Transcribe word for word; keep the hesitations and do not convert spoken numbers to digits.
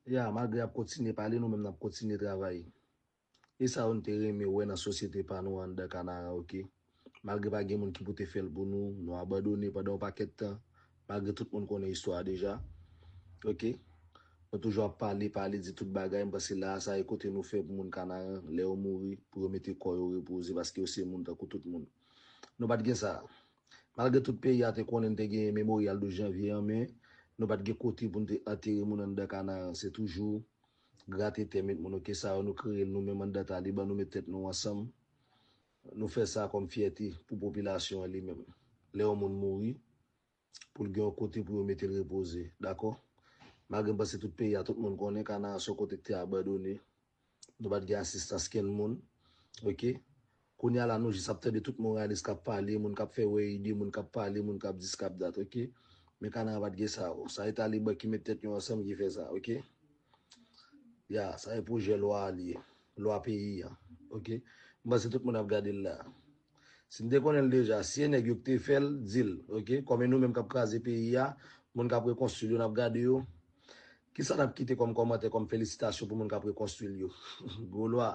Ya, malgre y ap kontinye pale, nou menm n ap kontinye travay. E sa yo n te renmen wè nan sosyete pa nou anndan Kanara, oke? Malgre pa gen moun ki pou te fè l pou nou, nou abandone pandan yon pakèt tan, malgre tout moun konnen istwa a deja, oke? Nou toujou ap pale, pale, di tout bagay, m panse la a, sa e kote nou fè pou moun Kanara, lè yo mouri, pou yo mete kò yo repoze, paske yo se moun tankou tout moun. Nou pa t gen sa. Malgre tout peyi a te konnen n te gen Memoryal douz janvye an, men nou pa t gen kote pou n te antere moun anndan Kanara. Se toujou grate tè met moun, oke, sa yo nou kreye l nou menm anndan Taliban, nou met tèt nou ansanm. Nou fè sa kòm fyète pou popilasyon an li menm. Lè yon moun mouri, pou l gen yon kote pou yo mete l repoze, dakò? Malgre m panse tout peyi a, tout moun konnen Kanara se yon kote ki te abandone. Nou pa t gen asistans kenn moun, oke? Kounye a la, nou jis ap tande tout moralis k ap pale, moun k ap fè wè ide, moun k ap pale, moun k ap di s k ap dat, oke? Men Kanara pa t gen sa yo. Sa e Taliban ki met tèt yo ansanm ki fè sa, oke? Ya, sa e pwojè lwa a li ye. Lwa peyi a, oke? M panse tout moun ap gade l la. Si n te konnen l deja, si e nèg yo ki te fè l, di l, oke? Kòm e nou menm k ap kraze peyi a, moun k ap rekonstwi l yo, n ap gade yo. Kisa n ap kite kòm kòmantè, kòm felisitasyon pou moun k ap rekonstwi l yo? Gwo lwa.